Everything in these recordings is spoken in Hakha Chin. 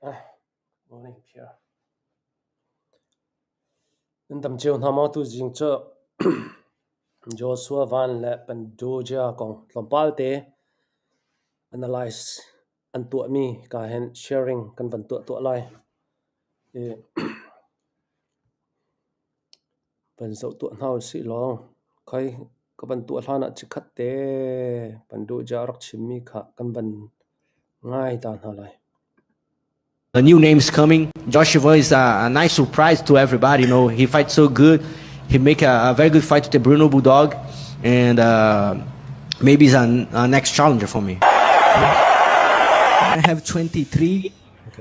Morning Pierre. Nan dam cio hna maw tuzing cu Joshua Van le Pandoja kong tlawmpal te analyze an tuahmi ka hin sharing kan van tuah tuah lai. I van zoh tuah hna usih law khoi ka van tuah hlan ah chikkhat te Pandoja a rak chimmi kha kan van ngai ta hna lai. The new names coming. Joshua is a nice surprise to everybody. You know, he fights so good. He make a very good fight with the Bruno Bulldog, and maybe he's a next challenger for me. I have 23.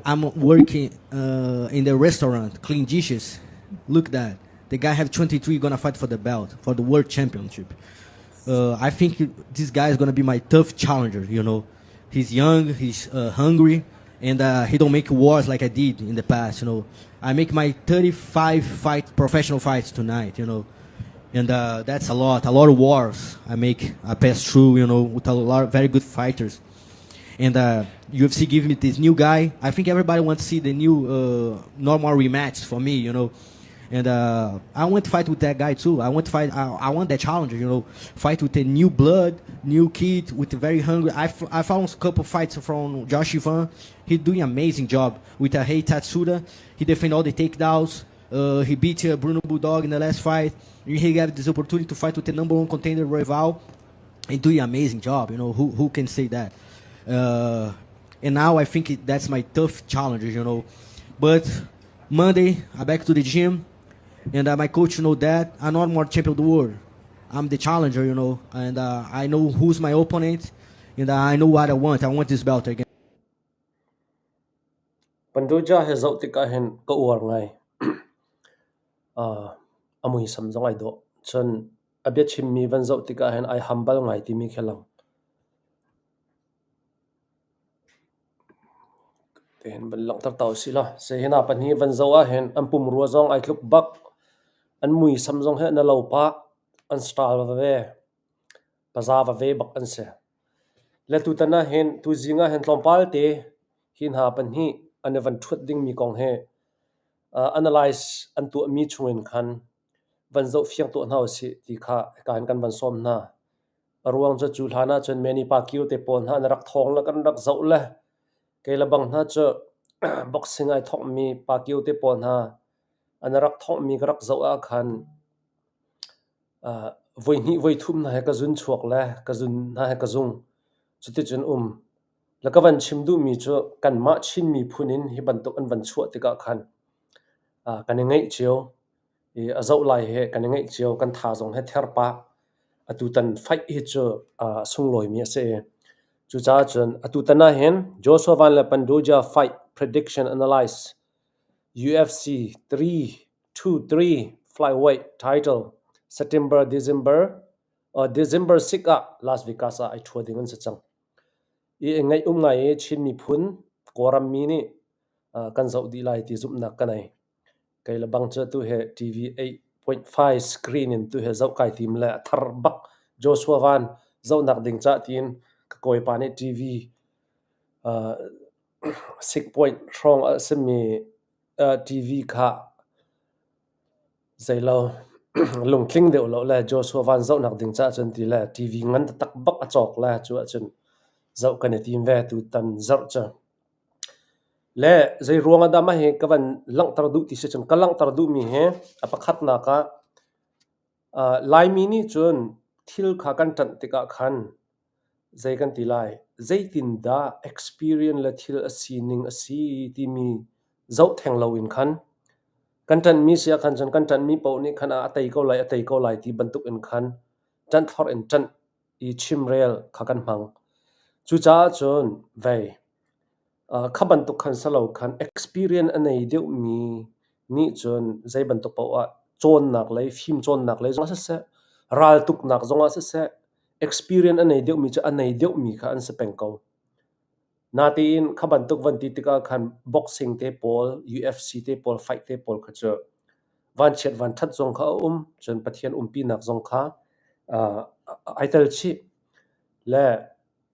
I'm working in the restaurant, clean dishes. Look that. The guy have 23, gonna fight for the belt, for the world championship. I think this guy is gonna be my tough challenger. You know, he's young, he's hungry, and he don't make wars like I did in the past. You know, I make my 35 fight professional fights tonight. You know, and that's a lot of wars I make. I pass through. You know, with a lot of very good fighters. And UFC give me this new guy. I think everybody wants to see the new normal rematch for me. You know, and I want to fight with that guy too. I want to fight. I want that challenger. You know, fight with a new blood, new kid, with a very hungry. I found a couple fights from Josh Van. He doing amazing job with a Rei Tatsuda. He defend all the takedowns. He beat Bruno Bulldog in the last fight. He got this opportunity to fight with the number one contender Royval and doing amazing job. You know, who can say that? And now I think that's my tough challenge. You know, but Monday I back to the gym, and my coach know that I'm not more champion of the world. I'm the challenger, you know, and I know who's my opponent, and I know what I want. I want this belt again. Pandoja he zoh tikah hin ka uar ngai. A muisam zong ai dawh. Cun a biachimmi van zoh tikah hin ai humble ngai timi khi lang. Tihin van langhter ta usih law. Sei hina pahnih van zoh ahhin an pumrua zong ai tluk bak. An muisam zong hi an lo pah. An style veve. Paza veve bak an si. Le tutan ahhin tuzing ahhin tlawmpal te hi hna pahnih an i van ṭhuat dingmi kong hi analyze an tuahmi chungin khan van zoh fiang tuah hna usih ti kha hika hin kan van sawm hna. A ruang cu cu hlan ahcun Manny Pacquiao te pawl hna an rak thawng le kan rak zoh le kei le bang hna cu boxing ai thawkmi Pacquiao te pawl hna an rak thawkmi ka rak zoh ah khan voihnih voithum hna he ka zun chuak le ka zun hna he ka zung. Cuticun um. Le ka van chim duhmi cu kanmah Chin miphun in hi bantuk an van chuah tikah khan kan i ngeih cio i a zoh lai he kan i ngeih cio, kan tha zong he ther pah. Atutan fight hi cu a sunglawimi a si i cucaah cun atutan ahhin Joshua Van le Pandoja fight prediction analyze UFC 3-2-3 flyweight title September December December 6 ah Las Vegas ah ai ṭhua ding an si cang. I ngaih um ngai i Chin miphun Kawlram mi nih kan zoh dih lai ti zumhnak ka nei. Kei le bang cu tu hi TV 8.5 screen in tu hi zoh kai tim le a thar bak Joshua Van zohnak ding cah tiin ka kawipa nih TV 6 point hrawng a simi TV kha Zeilo lungtling deuh lo le Joshua Van zohnak ding caah cun ti le TV ngan taktak bak a cawk le cu ahcun zoh kan i tim ve tutan zarh cu. Le zei ruang ah dah mah hi ka van langhter duh ti si cun ka langhter duhmi hi a pakhatnak ah Laimi nih cun thil kha kan ṭanh tikah khan zei kan ti lai, zeitindah experience le thil a sining a si timi zoh theng loin khan kan ṭanhmi si ahkhan cun kan ṭanhmi paoh nih khan a tei ko lai, a tei ko lai ti bantuk in khan ṭanh thlorh in ṭanh i chimrel kha kan hmang. Cucaah cun vei kha bantuk khan si lo khan experience a nei deuhmi nih cun zei bantuk paoh ah cawnnak lei, fimcawnnak lei zongah siseh, raltuknak zongah siseh, experience a nei deuhmi cu a nei deuhmi kha an si peng ko. Natein kha bantuk van ti tikah khan boxing te pawl, UFC te pawl, fight te pawl kha cu vanchiat vanṭhat zong kha a um, cun Pathian umpinak zong kha ai tel chih. Le.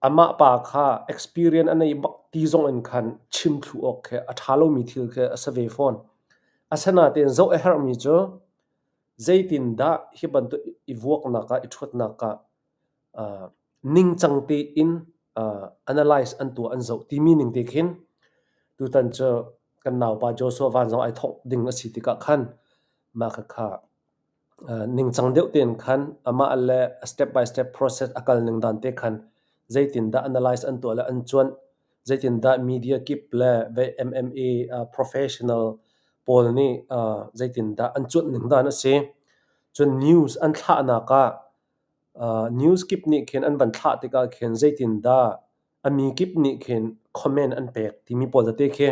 Amah pa kha experience a nei bak ti zong in khan chim thlu awk khi a ṭha lomi thil khi a si ve fawn. Asinain zoh a herhmi cu zeitindah hi bantuk i vuaknak ah i ṭhuatnak ah ningcang tein analyze an tuah an zoh timi ning te khin tutan cu kan naupa Joshua Van zong ai thongh ding a si tikah khan mah khakha ningcang deuh tein khan amah le step by step process a kal ning dan te khan zeitindah analyze an tuah le an cuanh, zeitindah media kip le MMA professional pawl nih zeitindah an cuanh ning dan a si. Cun news an thlahnak ah news kip nih khin an van thlah tikah khin zeitindah a mi kip nih khin comment an pek timi pawl tete khi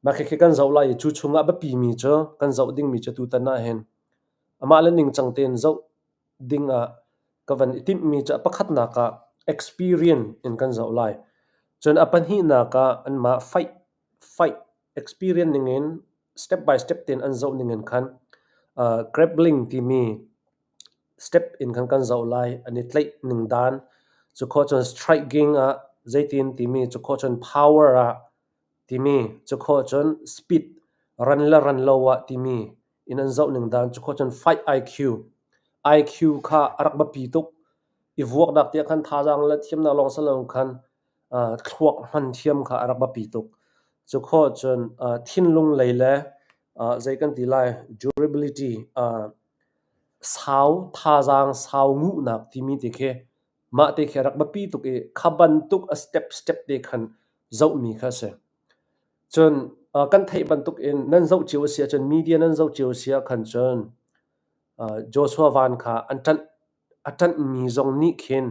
mah khikhi kan zoh lai i cu chungah biapimi cu kan zoh dingmi cu tutan ah hin amah le ningcang tein zoh dingah ka van i timhmi cu a pakhatnak ah experience in kan zoh lai. Cun a pahnihnak ah anmah fight fight experience ningin step by step tein an zoh ningin khan grappling timi Step in khan kan zoh lai. An i tlaih ning dan. Cukhawh cun striking ah zeitin timi, cukhawh cun power ah timi, cukhawh cun speed ran le ran lo ah timi in an zoh ning dan. Cukhawh cun fight IQ. IQ kha a rak biapi tuk. I vuaknak tiah khan thazaang le thiamnak lawng si lo khan thluak hman thiam kha a rak biapi tuk. Cukhawh cun thinlung lei le zei kan ti lai durability Sau thazaang sau nguhnak timi te khi mah te khi a rak biapi tuk i kha bantuk a step step te khan zohmi kha a si. Cun kan theih bantuk in nan zoh cio a si ahcun media nan zoh cio a si ahkhan cun Joshua Van kha an ṭanh a ṭanhmi zong nih khin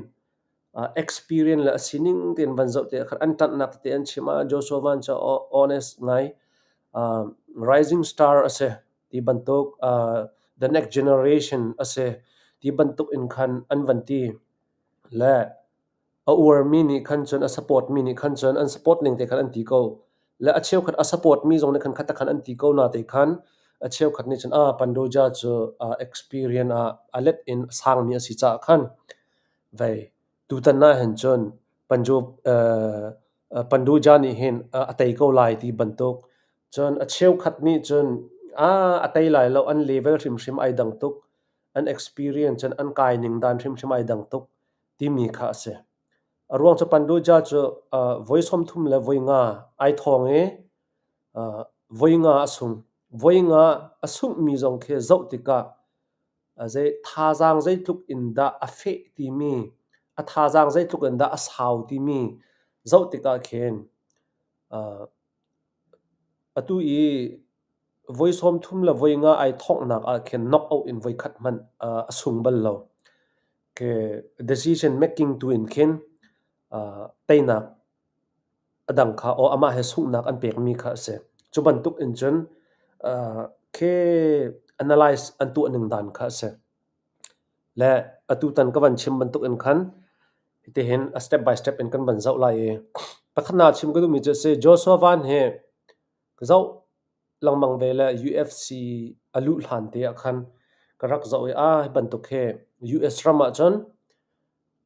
experience le a sining tein van zoh tikah khan an ṭanhnak tete an chim ah Joshua Van cu honest ngai rising star a si ti bantuk the next generation a si ti bantuk in khan an van ti le a uarmi nih khan cun a support mi nih khan cun an support ning te khan an ti ko le a cheukhat a support mi zong nih khan khat khan an ti ko na te khan a cheukhat nih cun ah Pandoja cu experience ah a let in a sangmi a si caah khan Vei, tutan ahhin cun Panduja nih hin a tei ko lai ti bantuk. Cun a cheukhat nih cun a tei lai lo, an level hrimhrim ai dang tuk, an experience cun an kai ning dan hrimhrim ai dang tuk timi kha a si. A ruang cu Panduja cu voi 30 le voi nga ai thawng i voi nga a sung. Voi nga a sunghmi zong khi zoh tikah Thazaang zeitluk in dah a feh timi, a thazaang zeitluk in dah a sau timi zoh tikah khin atu i voi 30 le voi nga ai thonghnak ah khin knock-out in voikhat hmanh a sung bal lo. Decision making tu in khin teinak A dang kha aw amah he sunghnak an pekmi kha a si. Cu bantuk in cun khi analyze an tuah ning dan kha a si. Le atutan ka van chim bantuk in khan hitihin a step by step in kan van zoh lai i pakhatnak chim ka duhmi cu a si Joshua Van hi ka zoh lengmang ve le UFC a luh hlan te ah khan ka rak zoh i ah hi bantuk hi US ram ahcun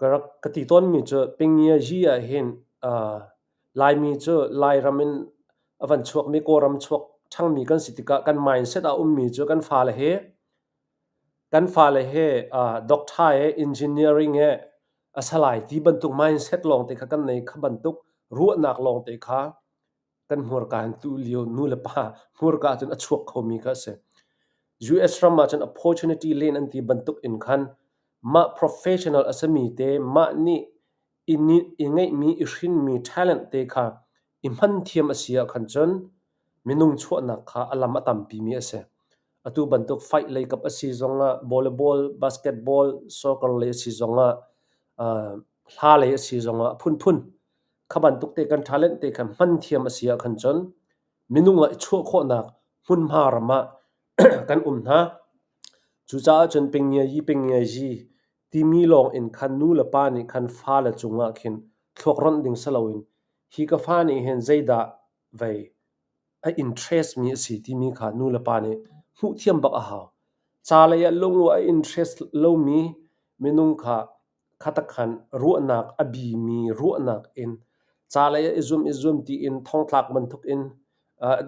Ka rak ka ti tawnmi cu Pingiazi ah hin Laimi cu Lairam in a van chuakmi Kawlram chuak ṭhangmi kan si tikah kan mindset ah a ummi cu kan fale hi kan fale hi doctor he engineering he a salai ti bantuk mindset lawngte kha kan nei. Kha bantuk ruahnak lawngte kha kan hmurka in tu lio nu le pa hmurka cun a chuak khomi kha a si. US ram ah cun opportunity lane an ti bantuk in khan mah professional a simi te mah nih i ngeihmi i hrinmi talent te kha i hman thiam a si ah khan cun minung chuahnak kha a lam a tampi mi a si. Atu bantuk fight lei kap a si zongah volleyball, basketball, soccer lei a si zongah hla lei a si zongah phunphun Kha bantuk te kan talent te kha hman thiam a si ahkhan cun minung ah i chuah khawhnak hmunhma ram ah kan um hna. Cucaah cun pengiayi pengiayi timi lawng in khan nu le pa nih khan fale cungah khin thluak ronh ding si loin hi ka fa nih hin zeidah vei a interest mi a si timi kha nu le pa nih hmuh thiam bak a hau. Ca lei ah lung a interest lomi minung kha. Khatak khan ruahnak a bimi ruahnak in ca lei ah i zuam i zuam tiin thongtlak bantuk in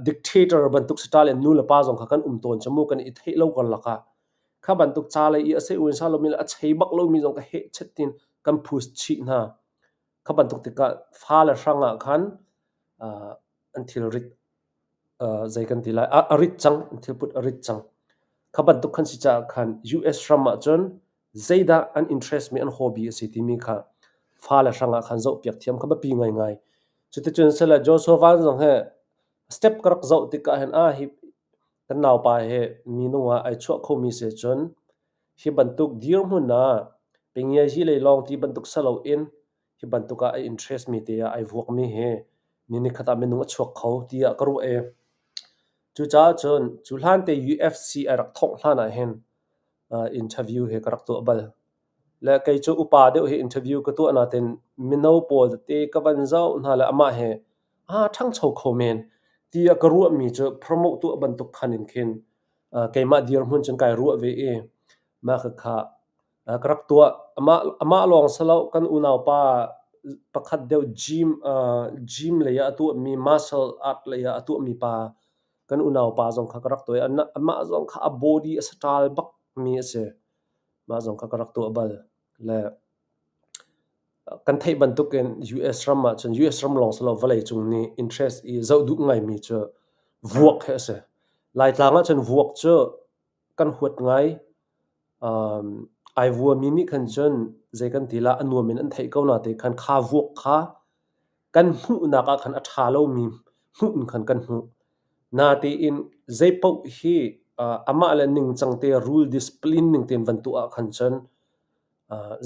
dictator bantuk style in nu le pa zong kha kan um tawn cu mu kan i theih lo karlak ah kha bantuk ca lei i a sei uan sa lomi le a chei bak lomi zong ka hehchet tiin kan push chih hna. Kha bantuk tikah fale hrang ah khan an thilrit zei kan ti lai a rit cang, an thilput a rit cang. Kha bantuk khan si caah khan US ram ahcun zeidah an interest mi an hobby a si timi kha fale hrang ah khan zohpiak thiam kha biapi ngaingai. Cuticun sile Joshua Van zong hi step ka rak zoh tikah hin ah hi kan naupa hi minung ah ai chuah khomi si cun hi bantuk dirhmun ah pengiazi lei lawng ti bantuk si loin hi bantuk ah a interest mi te ah ai vuakmi hi ni nikhat ah minung a chuak kho tiah ka ruah i cucaah cun cu hlan te UFC ai rak thongh hlan ah hin interview hi ka rak tuah bal. Le kei cu upa deuh hi interview ka tuah natin mino pawl tete ka van zoh hna le amah he aa ṭhangcho kho men tiah ka ruahmi cu promote tuah bantuk khan in khin keimah dirhmun cun kai ruah ve i mah khakha ka rak tuah. Amah lawng si lo kan unaupa pakhat deuh gym lei ah a tuahmi martial art lei ah a tuahmi pa kan unaupa zong kha ka rak tuah i amah zong kha a body a saṭal bakmi a si. Mah zong kha ka rak tuah bal. Le kan theih bantukin US ram ahcun US ram lawng si lo vawleicung nih interest i zoh duh ngaimi cu vuak hi a si. Laitlang ahcun vuak cu kan huat ngai. Ai vuami nih khan cun zei kan ti lah a nuam in an theih ko natein khan kha vuak kha kan hmuhnak ah khan a ṭha lomi hmuh in khan kan hmuh. Natein zeipaoh hi amah le ningcang te rule discipline ning tein van tuah ah khan cun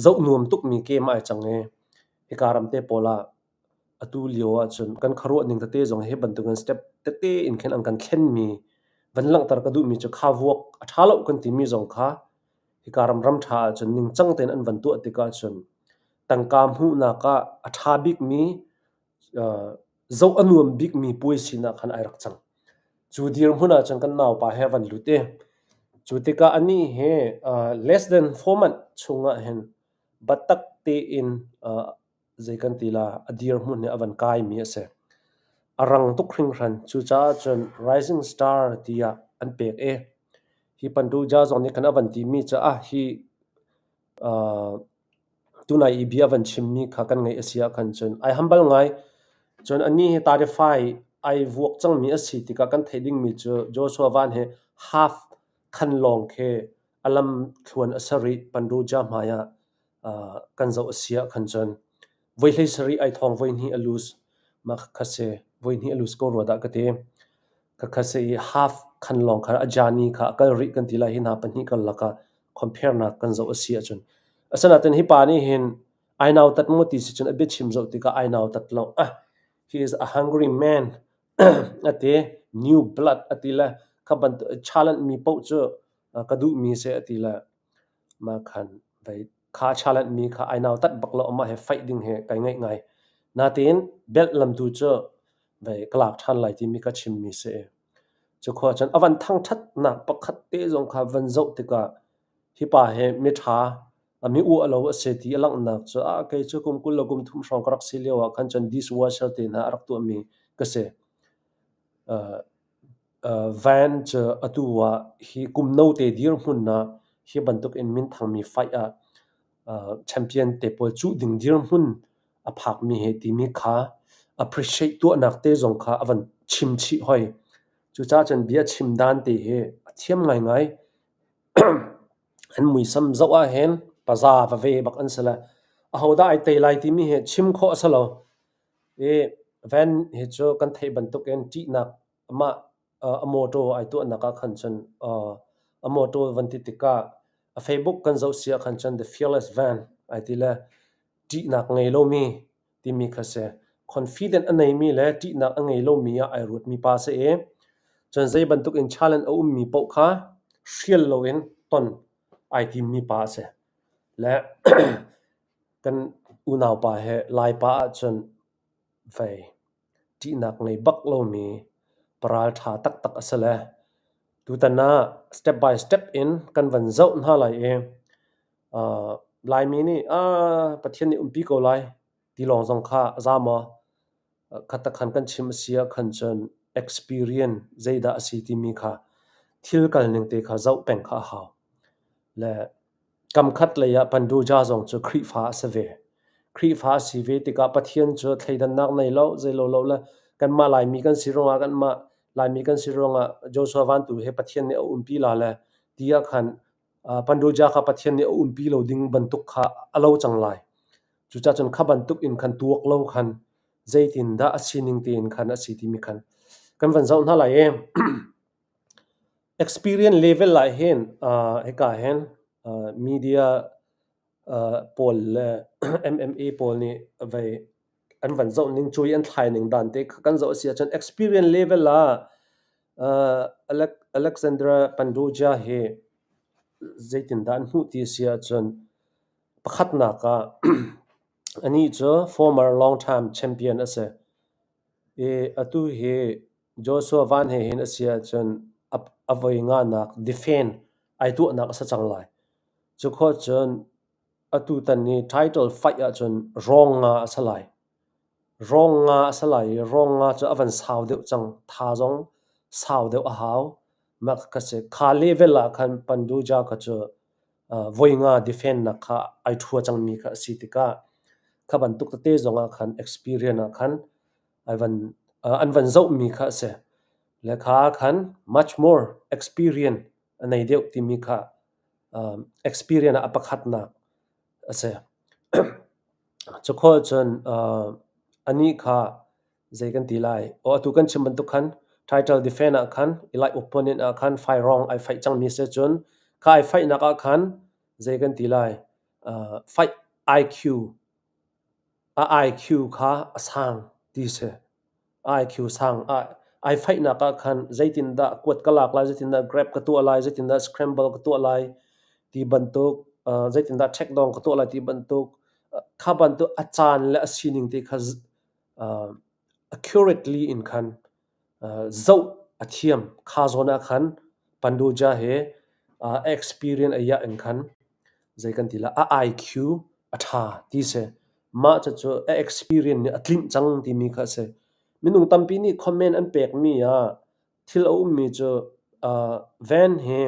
zoh nuam tukmi game ai cang i hika ram te pawl ah atu lio ahcun kan khuaruah ning tete zong hi bantukin step tete in khin an kan thlenmi van langhter ka duhmi cu kha vuak a ṭha lo kan timi zong kha hika ram ram ṭha ahcun ningcang tein an van tuah tikah cun tangka hmuhnak ah a ṭha bikmi zoh a nuam bikmi puai sinak khan ai rak cang. Cu dirhmun ahcun kan naupa he a van lut i cu tikah anih hi less than 4 month chungah hin biatak tein zei kan ti la a dirhmun hi a van kaimi a si. A rang tuk hringhran. Cucaah cun Rising Star tiah an pek i hi Panduja zong nih khan a van timi cu ah hi tunai i bia van chimmi kha kan ngeih a si ahkhan cun ai hambal ngai. Cun anih hi tarifai ai vuak cangmi a si tikah kan theih dingmi cu Joshua Van hi half khan lawng khi a lam thluan a si rih Panduja hmai ah kan zoh a si ahkhan cun voi 17 ai thawng voi hnih a lose. Mah kha si voi hnih a lose ko rua dah ka ti. Khakha si i half khan lawng kha a journey kha a kal rih kan ti lai hi hna pahnih karlak ah compare nak kan zoh a si ahcun. Asinain hi pa nih hin ai nautat maw ti si cun a biachim zoh tikah ai nautat lo. Ah, he is a hungry man a ti. New blood a ti le kha bantuk challenge mi paoh cu ka duhmi si a ti le mah khan vei kha challenge mi kha ai nautat bak lo amah he fight ding he kai ngaih ngai. Natein belt lam tu cu vei ka lak ṭhan lai timi ka chimmi si. Cu khua cun a van thangṭhatnak pakhat te zong kha van zoh tikah hi pa hi miṭha, mi uah lo a si ti a langhnak cu ah kei cu kum 20 le kum 30 hrawng ka rak si lio ah khan cun dishwasher te hna a rak tuahmi ka si. Van cu atu ah hi kum note dirhmun ah hi bantuk in minthangmi fight ah champion te pawl cuh ding dirhmun a phakmi he timi kha appreciate tuahnak te zong kha a van chim chih hoi. Cucaah cun bia chim dan te hi a thiam ngaingai. An muisam zoh ahhin paza va ve bak an si le ahodah ai tei lai timi hi chim khawh a si lo. I van hi cu kan theih bantukin ṭihnak amah a mawṭaw ai tuahnak ah khan cun a mawṭaw van ti tikah a Facebook kan zoh si ah khan cun The Fearless Van ai ti le ṭihnak ngei lomi timi kha si. Confident a neimi le ṭihnak a ngei lomi ah ai ruatmi pa si i cun zei bantuk in challenge a ummi paoh kha hrial loin ton ai timmi pa a si. Le kan unaupa he Laipa ahcun vei ṭihnak ngei bak lomi paralṭha taktak a si le tutan ah step by step in kan van zoh hna lai i. Laimi nih aa Pathian nih umpi ko lai ti lawng zong kha a za maw? Khatakhan kan chim a si ahkhan cun experience zeidah a si timi kha thil kalning te kha zoh peng kha a hau. Le kamkhat lei ah Panduja zong cu Khrihfa a si ve. Khrihfa a si ve tikah Pathian cu thleidannak nei lo, zeilo lo le kanmah Laimi kan si ruangah kanmah Laimi kan si ruangah Joshua Van tu he Pathian nih a umpi la le ti ah khan Panduja kha Pathian nih a umpi lo ding bantuk kha a lo cang lai. Cucaah cun kha bantuk in khan tuak lo khan zeitindah a sining tein khan a si timi khan kan van zoh hna lai i experience level ah hin hika hin media pawl le MMA pawl nih vei an van zoh ning cui an thlai ning dan te kha kan zoh a si ahcun experience level ah Alexandra Panduja hi zeitindah an hmuh ti a si ahcun pakhatnak ah anih cu former long time champion a si i atu hi Joshua Van he hin a si ahcun a voi nganak defend ai tuahnak a si cang lai. Cu khawh cun atutan i title fight ahcun rawng nga a si lai. Rawng nga a si lai i rawng nga cu a van sau deuh cang. Tha zong sau deuh a hau. Mah kha si. Kha level ah khan Panduja kha cu voi nga defend nak kha ai ṭhua cangmi kha a si tikah kha bantuk tete zong ah khan experience ah khan ai van an van zohmi kha a si. Le kha ah khan much more experience a nei deuh timi kha experience ah a pakhatnak a si. Cukhawh cun anih kha zei kan ti lai? Aw atu kan chim bantuk khan title defend ah khan elite opponent ah khan fai rong ai faih cangmi si cun kha ai faihnak ah khan zei kan ti lai? Fight IQ a IQ kha a sang ti si. IQ sang ai faihnak ah khan zeitindah kuat ka lak lai, zeitindah grab ka tuah lai, zeitindah scramble ka tuah lai ti bantuk, zeitindah takedown ka tuah lai ti bantuk, kha bantuk a caan le a sining te kha accurately in khan zoh a thiam. Kha zawn ah khan Panduja he experience a iah in khan zei kan ti lai, a IQ a ṭha ti si. Mah cucu a experience nih a tlinh cang timi kha a si. Minung tampi nih comment an pekmi ah thil a ummi cu van hi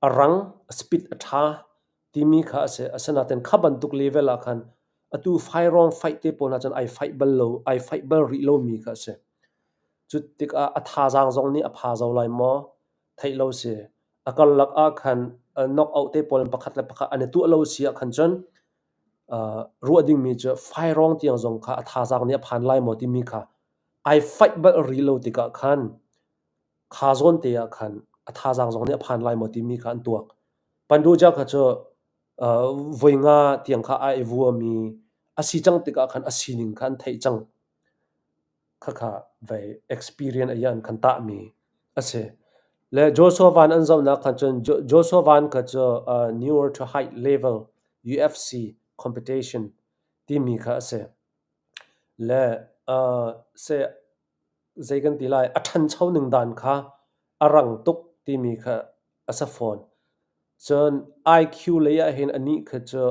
a rang, a speed a ṭha timi kha a si. Asinain kha bantuk level ah khan atu fairawng fight te pawl ahcun ai fight bal lo, ai fight bal rih lomi kha a si. Cu tikah a thazaang zong nih a pha zau lai maw? Theih lo si. A karlak ah khan knock out te pawl pakhat le pakhat an i tuah lo si ah khan cun ruah dingmi cu fairawng tiang zong kha a thazaang nih a phan lai maw timi kha ai fight bal rih lo tikah khan kha zawn te ah khan a thazaang zong nih a phan lai maw timi kha an tuak. Panduja kha cu voi nga tiang kha ai vuami a si cang tikah khan a sining kha an theih cang. Khakha vei experience a an kan tahmi a si. Le Joshua Van an zohnak khan cun Joshua Van kha cu newer to high level UFC competition timi kha a si. Le se zei kan ti lai a ṭhancho ning dan kha a rang tuk timi kha a si fawn. Cun IQ lei ah hin anih kha cu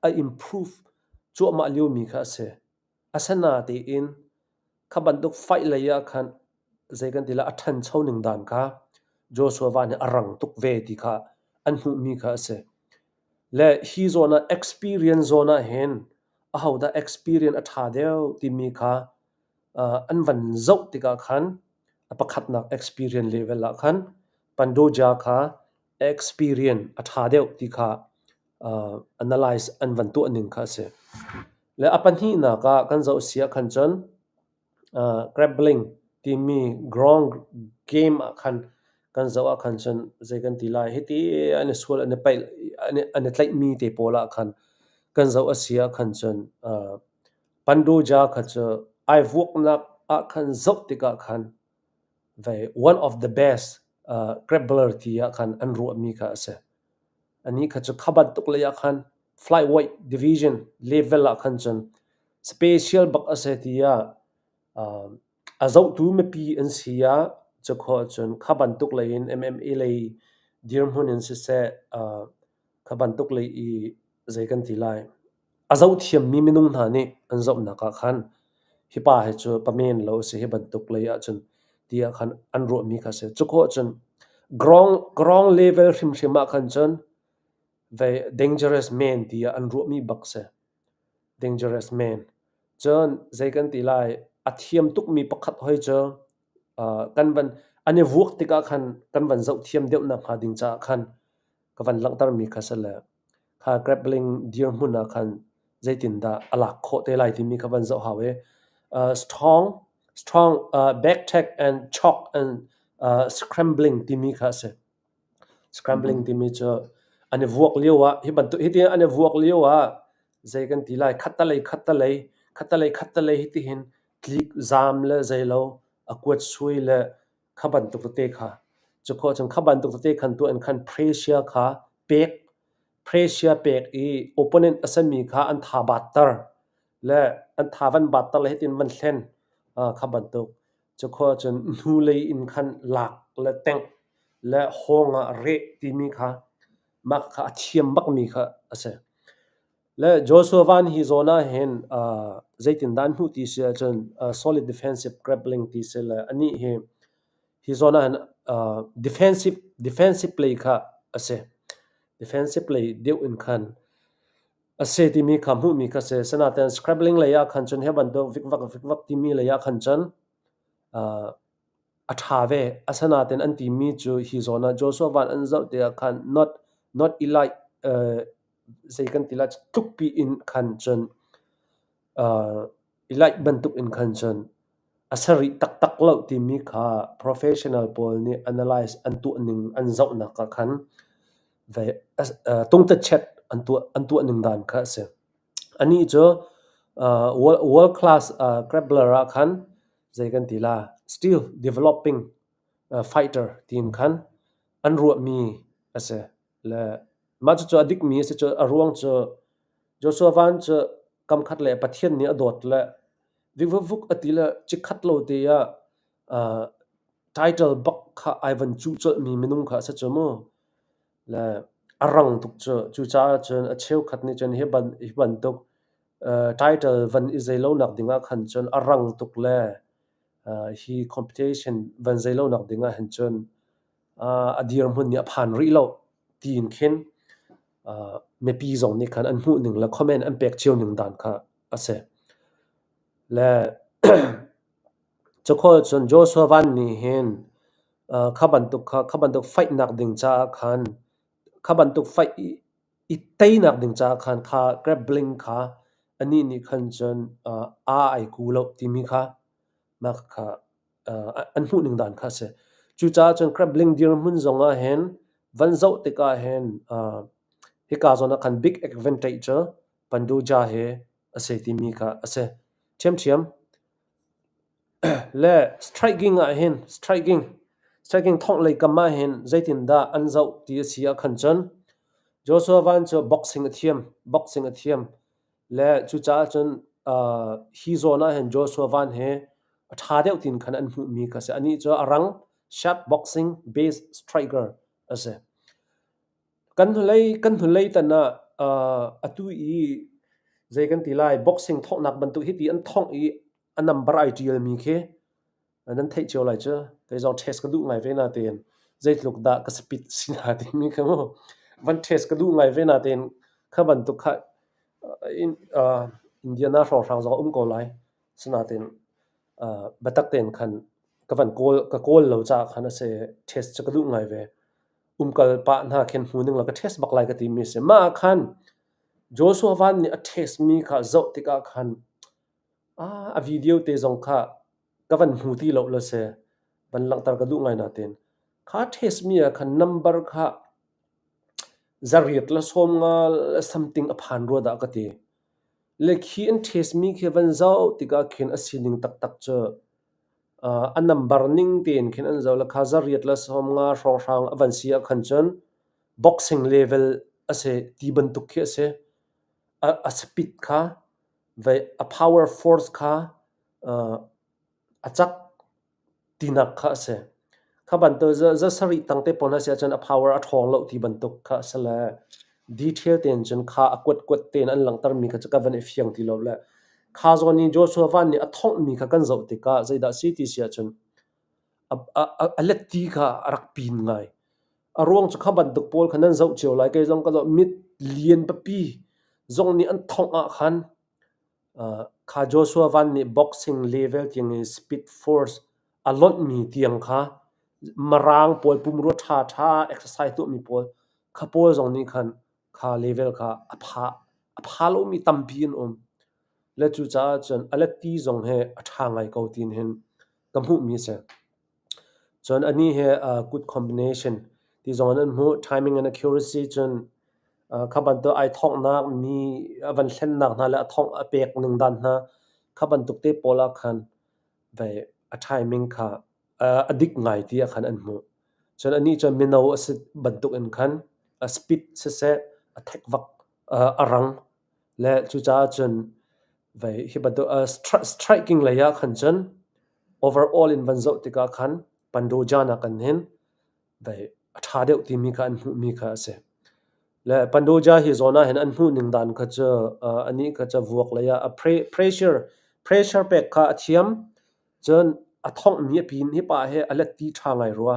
a improve cuahmah liomi kha a si. Asinain kha bantuk fight lei ah khan zei kan ti lai a ṭhancho ning dan kha Joshua Van hi a rang tuk ve ti kha an hmuhmi kha a si. Le hi zawn ah experience zawn ah hin ahodah experience a ṭha deuh timi kha an van zoh tikah khan a pakhatnak experience level ah khan Pandoja kha experience a ṭha deuh ti kha analyze an van tuah ning kha a si. Le a pahnihnak ah kan zoh si ahkhan cun grappling timi ground game ah khan kan zoh ahkhan cun zei kan ti lai hiti an i sual an i paih an i tlaihmi te pawl ah khan kan zoh a si ahkhan cun Pandoja kha cu ai vuaknak ah khan zoh tikah khan vei one of the best grappler ti ah khan an ruahmi kha a si. Anih kha cu kha bantuk lei ah khan flyweight division level ah khan cun special bak a si tiah a zohtu mipi an si ah cukhawh cun kha bantuk lei in MMA lei dirhmun in siseh kha bantuk lei i. zei kan ti lai, a zohthiammi minung hna nih an zohnak ah khan hi pa hi cu pamen lo a si hi bantuk lei ahcun tiah khan an ruahmi kha a si. Cu khawh cun ground, ground level hrimhrim ah khan cun vei dangerous man tiah an ruahmi bak si. Dangerous man. Cun zei kan ti lai, a thiam tukmi pakhat hoi cu kan van an i vuak tikah khan kan van zoh thiam deuh nakhnga ding caah khan ka van langhtermi kha si le kha grappling dirhmun ah khan zeitindah a lak khawh te lai timi kha van zoh hau i strong strong back check and chalk and scrambling timi kha a si. Scrambling timi cu an i vuak lio ah hi bantuk hi ti an i vuak lio ah zei kan ti lai khattalei khattalei khattalei khattalei hi tihin tlik zaam le zeilo a kuat sui le kha bantuk tete kha cu khawh cun kha bantuk tete khan tuah in khan pressure kha pek pressure pek i opponent a sami kha an tha batter le an tha van batter le hitin van thlen kha bantuk cu khawh cun hnulei in khan lak le tengh le hawng ah reh timi kha mah kha a thiam bakmi kha a si. Le Joshua Van hi zawn ah hin zeitindah an hmuh ti si ahcun solid defensive grappling ti si le anih hi hi zawn ah hin defensive defensive play kha a si. Defensive play deuh in khan a si timi kha hmuhmi kha si. Sinain scrambling lei ah khan cun hi bantuk vikvak vikvak timi lei ah khan cun a ṭha ve. Asinain an timi cu hi zawn ah Joshua Van an zoh tikah khan not not elite zei kan ti lai tlukpi in khan cun elite bantuk in khan cun a sarih taktak lo timi kha professional pawl nih analyze an tuah ning an zohnak ah khan tungtatchet an tuah an tuah ning dan kha a si. Anih cu world class grappler ah khan zei kan ti la still developing fighter tiin khan an ruahmi a si. Le mah cucu a dikmi a si cu a ruang cu Joshua Van cu kamkhat le Pathian nih a dawt le vikvuk a ti le chikkhat lo te ah title bak kha ai van cuh colhmi minung kha a si cu mu. Le a rang tuk cu. Cucaah cun a cheukhat nih cun hi bantuk title van i zeilonak ding ah khan cun a rang tuk le hi competition van zeilonak ding ah hin cun a dirhmun nih a phan rih lo tiin khin mipi zong nih khan an hmuh ning le comment an pek cio ning dan kha a si. Le cukhawl cun Joshua Van nih hin kha bantuk kha kha bantuk fight nak ding caah khan kha bantuk fight i teinak ding caah khan kha grappling kha anih nih khan cun a ai ku lo timi kha mah kha an hmuh ning dan kha a si. Cucaah cun grappling dirhmun zong ah hin van zoh tikah hin hika zawn ah khan big advantage cu Panduja hi a si timi kha a si ṭhiamṭhiam. Le striking ah hin striking striking thongh lei kam ah hin zeitindah an zoh ti a si ah khan cun Joshua Van cu boxing a thiam boxing a thiam. Le cucaah cun hi zawn ah hin Joshua Van hi a ṭha deuh tiin khan an hmuhmi kha a si. Anih cu a rang sharp boxing base striker a si. Kan hnulei kan hnulei tan ah atu i zei kan ti lai boxing thonghnak bantuk hiti an thongh i a number ai ṭialmi khi nan theih cio lai cu. Kei zong test ka duh ngai ve natein zeitluk dah ka speed si na timi kha mu van test ka duh ngai ve natein kha bantuk kha Indiana hrawnghrang zong a um ko lai. Sinain biatak tein khan ka van kawl ka kawl lo caah khan a si test cu ka duh ngai ve. Umkal pah hna khin hmu ning law ka test bak lai ka timi a si. Mah ah khan Joshua Van nih a test mi kha zoh tikah khan a video te zong kha ka van hmu ti lo la si. Van langhter ka duh ngai natein kha test mi ah khan number kha zariat le 50 le something a phan rua dah ka ti. Le khi an test mi khi van zoh tikah khin a sining taktak cu a number ning tein khin an zoh le kha zariat le 50 hrawnghrang a van si ah khan cun boxing level a si ti bantuk khi a si. A speed kha vei a power force kha a cak tinak kha a si. Kha bantuk za sarih tang te pawl hna si ahcun a power a ṭhawng lo ti bantuk kha a si le. Detail tein cun kha a kuat-kuat tein an langhtermi kha cu ka van i fiang ti lo le kha zawn i Joshua Van nih a thonghmi kha kan zoh tikah zeidah a si ti si ahcun a let ti kha a rak pin ngai. A ruang cu kha bantuk pawl kha nan zoh cio lai. Kei zong ka zoh. Mit lian pipi zong nih an thongh ah khan kha Joshua Van nih boxing level tiang i speed force a lonhmi tiang kha Mirang pawl pumrua ṭhaṭha exercise tuahmi pawl kha pawl zong nih khan kha level kha a pha a pha lomi tampi an um. Le cucaah cun a let-ti zong hi a ṭha ngai ko tiin hin ka hmuhmi a si. Cun anih hi good combination ti zong in an hmuh. Timing and accuracy cun kha bantuk ai thonghnak mi a van hlennak hna le a thongh a pek ning dan hna kha bantuk te pawl ah khan vei a timing kha a dik ngai ti ah khan an hmuh. Cun anih cu mino a si bantuk in khan a speed siseh a thekvak a rang le cucaah cun vei hi bantuk striking lei ah khan cun overall in van zoh tikah khan Pandoja nakin hin vei a ṭha deuh timi kha an hmuhmi kha a si. Le Pandoja hi zawn ah hin an hmuh ning dan kha cu anih kha cu vuak lei ah a pressure pressure pek kha a thiam. Cun a thonghmi a pin hi pa hi a let ti ṭha ngai rua.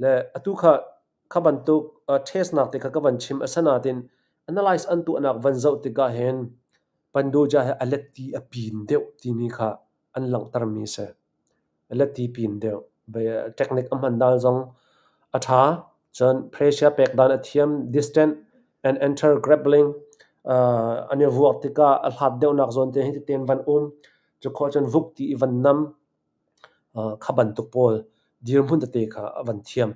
Le atu kha kha bantuk test nak te kha ka van chim. Asinain analyze an tuahnak van zoh tikah hin Pandoja hi a let ti a pin deuh timi kha an langhtermi a si. A let ti pin deuh. Technique a hman dan zong a ṭha. Cun pressure pek dan a thiam. Distant and enter grappling an i vuak tikah a hlat deuhnak zawn te hi tete van um. Cu khawh cun vuk ti i van nam. Kha bantuk pawl dirhmun tete kha a van thiam.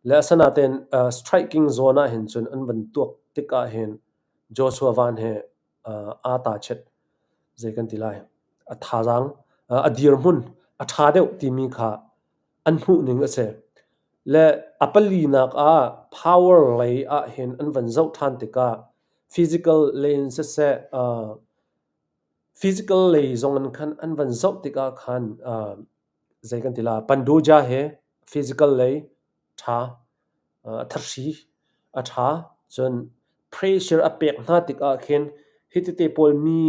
Le asinain striking zawn ah hin cun an van tuak tik ah hin Joshua Van he aa ta chet. Zei kan ti lai? A thazaang, a dirhmun a ṭha deuh timi kha an hmuh ning a si. Le a palinak ah power lei ah hin an van zoh ṭhan tikah physical lei in siseh, physical lei zong in khan an van zoh tikah khan zei kan ti la, Pandoja he physical lei ṭha, thahri a ṭha. Cun pressure a pek hna tikah khin hi tete pawl mi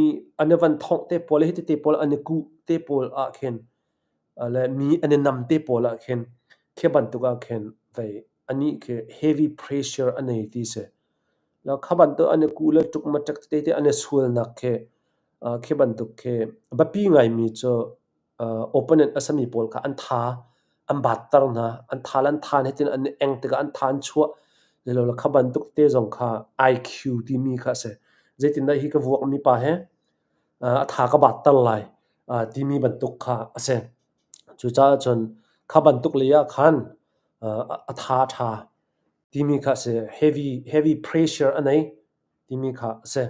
an i van thongh te pawl le hi tete pawl an i kuh te pawl ah khin le mi an i nam te pawl ah khin khi bantuk ah khin vei anih khi heavy pressure a nei ti si. Kha bantuk an i kuh le ṭukmaṭek tete an i sualnak khi khi bantuk khi biapi ngaimi cu opponent a sami pawl kha an tha an batter hna. An tha le an tha hitin an i eng tikah an tha an chuah. Zeilole kha bantuk te zong kha IQ timi kha a si. Zeitindah hi ka vuakmi pa hi a tha ka batter lai timi bantuk kha a si. Cucaah cun kha bantuk lei ah khan a tha a ṭha timi kha a si. Heavy, heavy pressure a nei timi kha a si.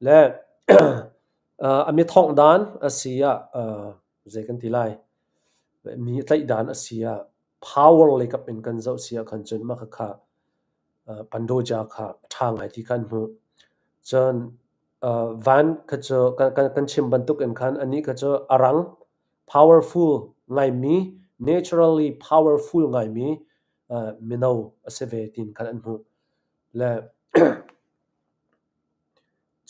Le a mi thongh dan a si ah zei kan ti lai, mi a tlaih dan a si ah power lei kap in kan zoh si ah khan cun mah khakha Pandoja kha a ṭha ngai ti kha an hmuh. Cun van kha cu kan chim bantuk in khan anih kha cu a rang, powerful ngaimi, naturally powerful ngaimi mino a si ve tiin khan an hmuh. Le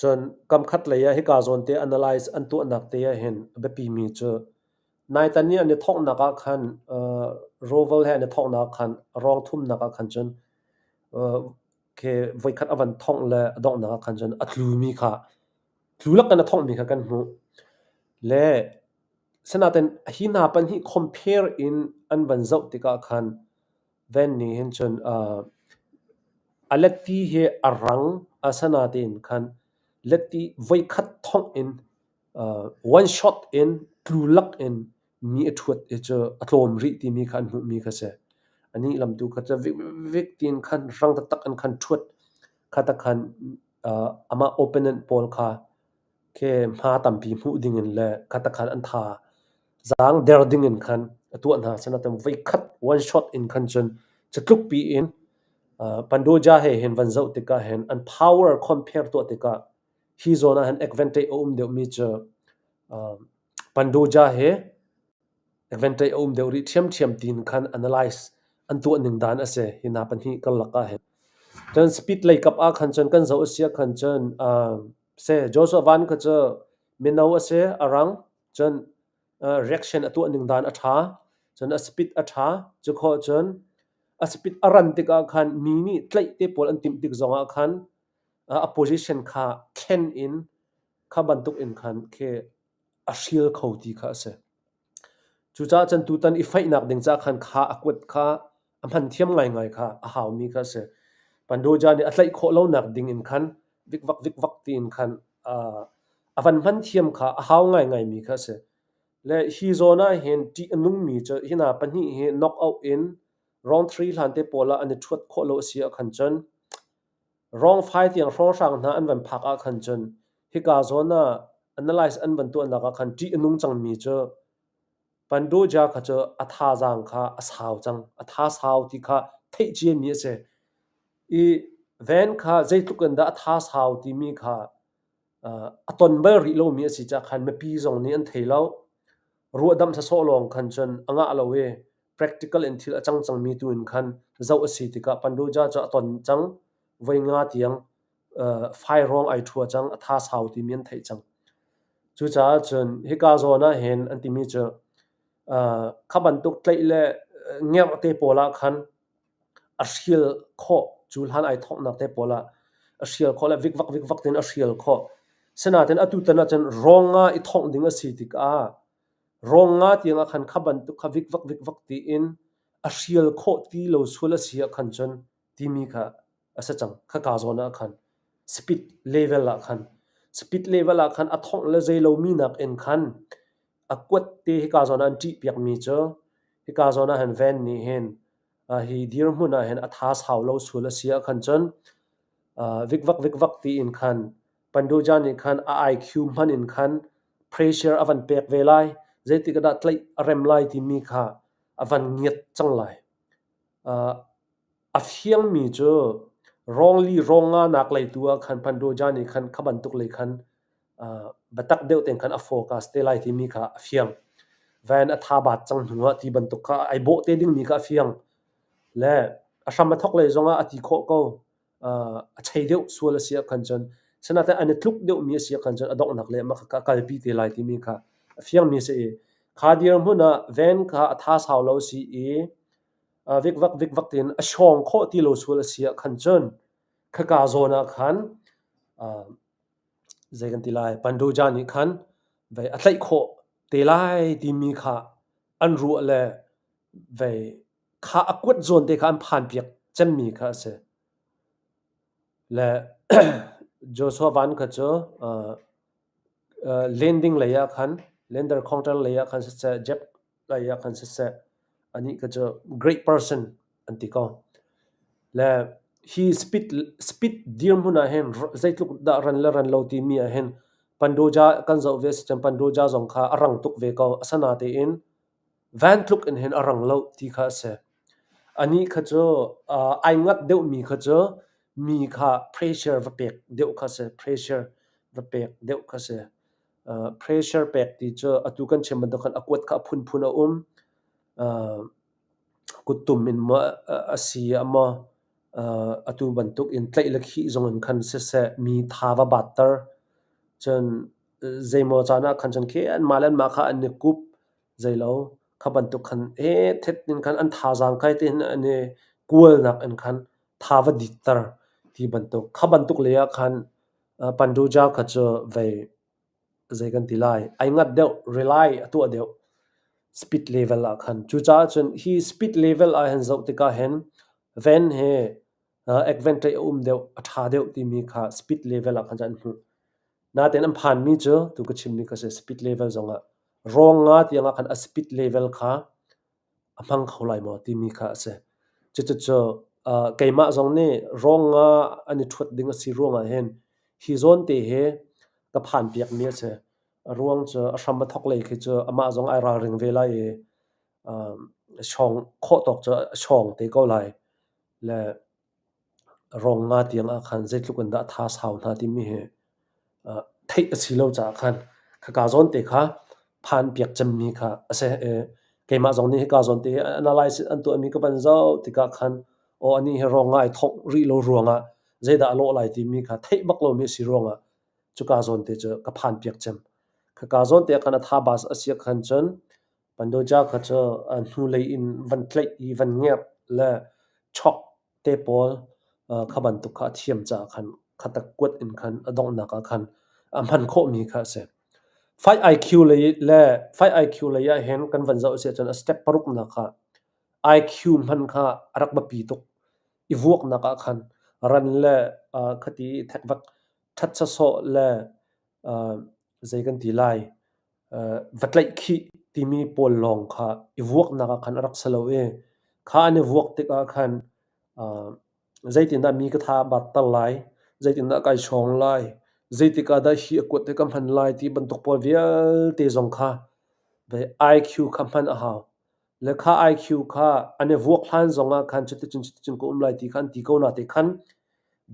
cun kamkhat lei ah hika zawn te analyze an tuahnak te ah hin a biapimi cu naitan i an i thawknak ah khan Roval he an i thawknak ah khan rawng thumnak ah khan cun khi voikhat a van thongh le a donghnak ah khan cun a tlumi kha tlu lakin a thonghmi kha kan hmuh. Le sinain hi hna pahnih compare in an van zoh tikah khan Van nih hin cun a leti hi a rang asinain khan leti voikhat thongh in one shot in tlu lakin mi a ṭhuat hi cu a tlawm rih timi kha an hmuhmi kha si. Anih lam tu kha cu vikvik tiin khan rang taktak in khan ṭhuat kha tak khan amah opponent pawl kha khi hma tampi hmuh dingin le kha tak khan an tha zaang der dingin khan a tuah hna. Asinain voikhat one shot in khan cun catluk piin Pandoja he hin van zoh tikah hin an power compare tuah tikah hi zawn ah hin advantage a um deuhmi cu Pandoja he advantage a um deuh rih ṭhiamṭhiam tiin khan analyze an tuah ning dan a si. Hi hna pahnih karlak ah hin. Cun speed lei kap ah khan cun kan zoh a si ah khan cun seh Joshua Van kha cu mino a si, a rang, cun reaction a tuah ning dan a ṭha, cun a speed a ṭha. Cu khawh cun a speed a ran tikah khan mi nih tlaih te pawl an timh tik zongah khan a position kha thlen in kha bantuk in khan khi a hrial kho ti kha a si. Cucaah cun tutan i faihnak ding caah khan kha a kuat kha a hman thiam ngaingai kha a haumi kha a si. Pandoja nih a tlaih khawh lonak ding in khan vikvak vikvak tiin khan a van hman thiam kha a hau ngaingaimi kha a si. Le hi zawn ah hin ṭih a nungmi cu hi hna pahnih hi knock out in round 3 hlan te pawl ah an i ṭhuat khawh lo a si ahkhan cun Rawngfai tiang hrawnghrang hna an van phak ahkhan cun hika zawn ah analyze an van tuahnak ah khan ṭih a nung cangmi cu Pandoja kha cu a thazaang kha a sau cang. A tha sau ti kha theih ciami a si. I van kha zeitluk in dah a tha sau timi kha a ton bal rih lomi a si caah khan mipi zong nih an thei lo. Ruahdamh sawsawh lawng khan cun a ngah lo i practical in thil a cang cangmi tu in khan zoh a si tikah Pandoja cu a ton cang. Voi nga tiang fai ruang ai ṭhua cang, a tha sau timi an theih cang. Cucaah cun hika zawn ah hin an timi cu kha bantuk tlaih le ngerh te pawl ah khan a hrial khawh. Cu hlan ai thawknak te pawl ah a hrial khawh le vikvak vikvak tein a hrial khawh. Sinain atu tan ahcun rawng nga i thongh ding a si tikah rawng nga tiang ah khan kha bantuk kha vikvak vikvak tiin a hrial khawh ti lo sual a si ah khan cun timi kha a si cang. Khaka zawn ah khan speed level ah khan speed level ah khan a thongh le zei lomi nakin khan a kuat te hika zawn ah an ṭihpiakmi cu hika zawn ah hin van nih hin hi dirhmun ah hin a tha sau lo sual a si ahkhan cun vikvak vikvak tiin khan Pandoja nih khan a IQ hman in khan pressure a van pek ve lai. Zeitik ah dah tlaih a rem lai timi kha a van ngiat cang lai. A fiangmi cu rawngli rawnga nak lei tu ah khan Pandoja nih khan kha bantuk lei khan biatak deuh tein khan a focus te lai timi kha a fiang. Van a tha baat cang hnu ah ti bantuk kha ai bawh te dingmi kha a fiang. Le a hram a thawk lei zongah a ti khawh ko. A chei deuh sual a si ahkhan cun sinain an i tluk deuhmi a si ahkhan cun a donghnak le mah kha a kalpi te lai timi kha a fiangmi a si i kha dirhmun ah van kha a tha sau lo a si i vikvak vikvak tiin a hrawng khawh ti lo sual a si ahkhan cun khaka zawn ah khan zei kan ti lai Pandoja nih khan vei a tlaih khawh te lai timi kha an ruah le vei kha a kuat zawn te kha an phan piak cemmi kha a si. Le Joshua Van kha cu landing lei ah khan lander counter lei ah khan siseh jab lei ah khan siseh anih kha cu great person an ti ko. Le hi speed speed dirhmun ah hin zeitluk dah ran le ran lo timi ah hin Pandoja kan zoh ve si cun Pandoja zong kha a rang tuk ve ko. Asinain van tluk in hin a rang lo ti kha a si. Anih kha cu ai ngat deuhmi kha cu mi kha pressure va pek deuh kha si. Pressure va pek deuh kha si. Pressure pek ti cu atu kan chim bantuk khan a kuat kha a phunphun a um. Kuttum in maw a si ah maw atu bantuk in tlaih le khih zong in khan siseh mi tha va batter. Cun zeimaw caan ah khan cun khi anmah le anmah kha an i kup zeilo kha bantuk khan thet in khan an thazaang kai tein an i kualnak in khan tha va ditter ti bantuk. Kha bantuk lei ah khan Panduja kha cu vei zei kan ti lai ai ngat deuh, rely a tuah deuh speed level ah khan. Cucaah cun hi speed level ah hin zoh tikah hin van hi advantage a um deuh, a ṭha deuh timi kha speed level ah khan cun an hmuh. Nain an phanmi cu tu ka chimmi kha si speed level zongah rawng nga tiangah khan a speed level kha a hmang kho lai maw timi kha a si. Cucucu keimah zong nih rawng nga an i ṭhuat ding a si ruangah hin hi zawn te hi ka phan piakmi a si. A ruang cu a hram a thawk lei khi cu amah zong ai ralring ve lai i hrawng khawh tawk cu a hrawng te ko lai. Le rawng nga tiang ah khan zeitluk in dah a tha sau hna timi hi theih a si lo caah khan khaka zawn te kha phan piak cemmi kha a si. Keimah zong nih hika zawn te hi analysis an tuahmi ka van zoh tikah khan. Aw anih hi rawng ah ai thongh rih lo ruangah zeidah a lawh lai timi kha theih bak lomi a si ruangah cuka zawn te cu ka phan piak cem. Khaka zawn te ah khan a tha bas a si khan cun Pandoja kha cu hnulei in van tlaih i van ngerh le chok te pawl kha bantuk kha a thiam caah khan khatak kuat in khan a donghnak ah khan a hman khawhmi kha a si. Fight IQ lei le Fight IQ lei ah hin kan van zoh a si ahcun a step paruknak ah IQ hman kha a rak biapi tuk. I vuaknak ah khan ran le khati thekvak ṭhat sawsawh le zei kan ti lai va tlaihkhih timi pawl lawng kha i vuaknak ah khan a rak si lo i kha an i vuak tikah khan zeitindah mi ka tha a batter lai, zeitindah kai chawng lai, zeitik ah dah hi a kuat hi ka hman lai ti bantuk pawl vialte zong kha IQ kha hman a hau. Le kha IQ kha an i vuak hlan zongah khan cuticun cuticun ka um lai ti kha an ti ko na te khan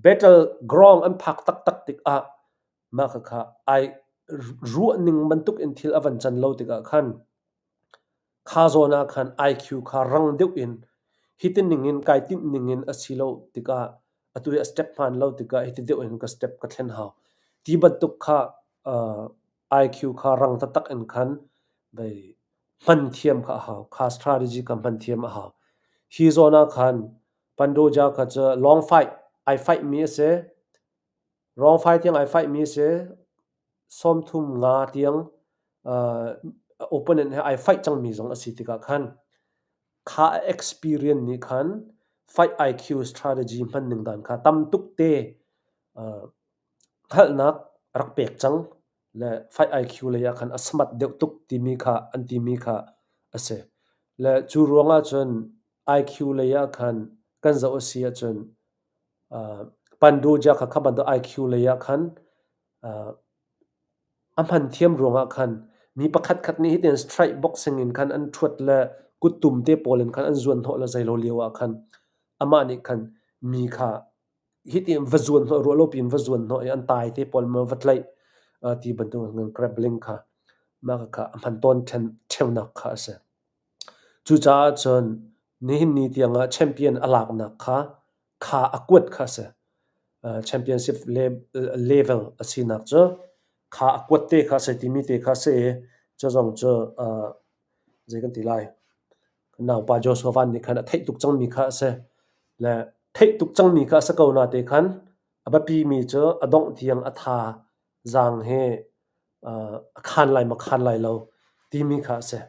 battle ground an phak taktak tikah mah khakha ai ruahning bantuk in thil a van can lo tikah khan kha zawn ah khan IQ kha rang deuh in hiti ning in kai timh ning in a si lo tikah atu hi a step hmaan lo tikah hiti deuh in ka step ka thlen hau ti bantuk kha IQ kha rang taktak in khan vei hman thiam kha a hau. Kha strategy kha hman thiam a hau. Hi zawn ah khan Pandoja kha cu long fight ai fight mi a si. Long fight tiang ai fight mi a si. 35 tiang opponent he ai fight cangmi zong a si tikah khan kha experience nih khan fight IQ strategy hman ning dan kha tam tuk te hngalhnak a rak pek cang le fight IQ lei ah khan a smart deuh tuk timi kha an timi kha a si. Le cu ruangah cun IQ lei ah khan kan zoh a si ahcun Pandoja kha kha bantuk IQ lei ah khan a hman thiam ruangah khan mi pakhatkhat nih hitin strike boxing in khan an ṭhuat le kuttum te pawl in khan an zuanhnawh le zeilo lio ah khan amah nih khan mi kha hiti va zuanhnawh ruah lo piin va zuanhnawh i an tai te pawl ma va tlaih ti bantuk grappling kha mah kha a hman tawn ṭheunak kha a si. Cucaah cun nihin ni tiangah champion a laknak kha kha a kuat kha a si. Championship level a sinak cu kha a kuat te kha a si timi te kha a si i cu zong cu zei kan ti lai kan naupa Joshua Van nih khan a theih tuk cangmi kha a si. Le theih tuk cangmi kha a si ko na te khan a biapimi cu a dongh tiang a tha zaang hi a khan lai maw khan lai lo timi kha a si.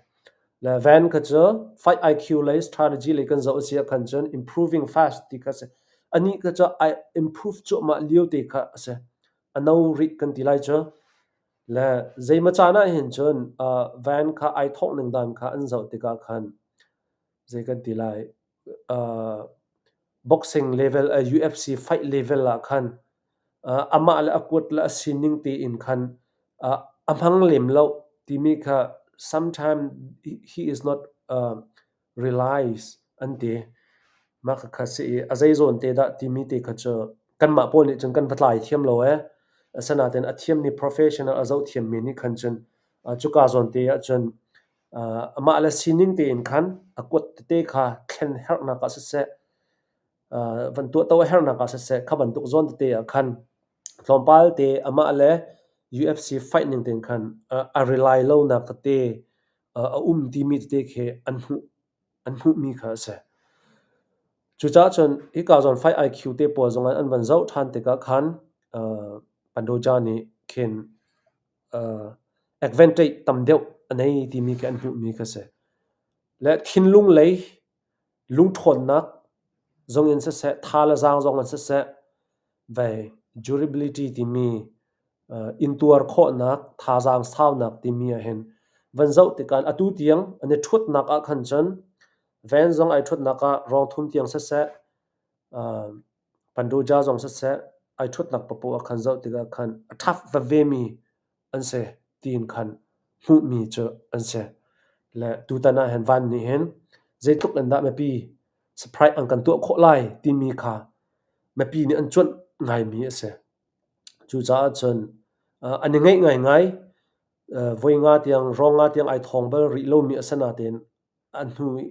Le Van kha cu fight IQ lei strategy lei kan zoh a si ahkhan cun improving fast ti kha a si. Anih kha cu ai improve cuahmah lio te kha a si. A no rih kan ti lai cu. Le zeimaw caan ah hin cun Van kha ai thawk ning dan kha an zoh tikah khan zei kan ti lai boxing level UFC fight level ah khan amah le a kuat le a sining tein khan a hmang lem lo timi kha sometime he is not realize an ti. Mah khakha si i a zeizawn te dah timi te kha cu kanmah pawl nih cun kan va tlai thiam lo ee. Asinain a thiammi professional a zoh thiammi nih khan cun cuka zawn te ah cun amah le sining tein khan a kuat tete kha thlen herhnak ah siseh, van tuahto a herhnak ah siseh, kha bantuk zawn tete ah khan tlawmpal te amah le UFC fight ning tein khan a rely lonak tete a um timi tete khi an hmuh an hmuhmi kha a si. Cucaah cun hika zawn fight IQ te pawl zong an van zoh ṭhan tikah khan Pandoja nih khin advantage tam deuh a nei timi khi an hmuhmi kha si. Le thinlung lei lungṭhawnnak zong in siseh, tha le zaang zong in siseh, vei durability timi intuar khawhnak, thazaang saunak timi ahhin van zoh tikah atu tiang an i ṭhutnak ah khan cun van zong ai ṭhutnak ah rawng thum tiang siseh, Pandoja zong siseh, ai ṭhutnak paohpaoh ah khan zoh tikah khan a ṭhap vevemi an si tiin khan hmuhmi cu an si. Le tutan ah hin van nih hin zeitluk in dah mipi surprise an kan tuah khawh lai timi kha mipi nih an cuanh ngaimi a si. Cucaah cun an i ngeih ngaingai. Voi nga tiang, rawng nga tiang ai thawng bal rih lomi a si nain a hnu i.